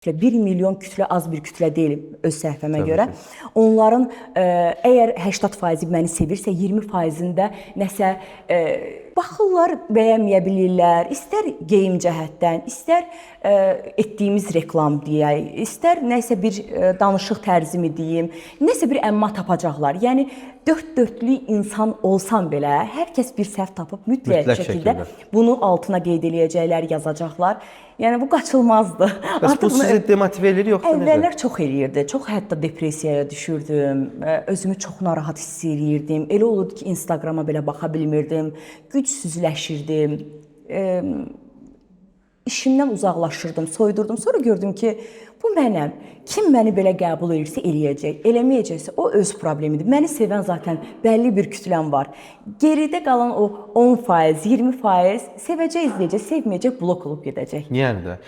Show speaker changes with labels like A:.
A: 1 milyon kütlə az bir kütlə deyil öz səhifəmə görə. Onların əgər 80% məni sevirsə, 20%-ində nəsə baxırlar, bəyənməyə bilirlər. İstər geyim cəhətdən, istər etdiyimiz reklam deyək, istər nəsə bir danışıq tərzimi deyim, nəsə bir əmma tapacaqlar. Yəni dörd dörtlük insan olsam belə, hər kəs bir səhv tapıb mütləq,
B: Mütləq
A: şəkildə
B: şəkildə.
A: bunu altına qeyd eləyəcəklər, yazacaqlar. Yəni bu qaçılmazdır.
B: Bəs bu
A: bunu
B: sizi demotivə eləyir yoxsa necə?
A: Əvvəllər çox eləyirdi. Çox hətta depressiyaya düşürdüm. Özümü çox narahat hiss eləyirdim. Elə olurdu ki, Instagrama belə baxa bilmirdim. Gücsüzləşirdim. İşimdən uzaqlaşırdım, soyudurdum. Sonra gördüm ki, bu mənəm. Kim məni belə qəbul edirsə eləyəcək, eləməyəcəksə o öz problemidir. Məni sevən zaten bəlli bir kütləm var. Geridə qalan o 10%, 20% sevəcək, izləyəcək, sevməyəcək, blok olub gedəcək.
B: Yəni də.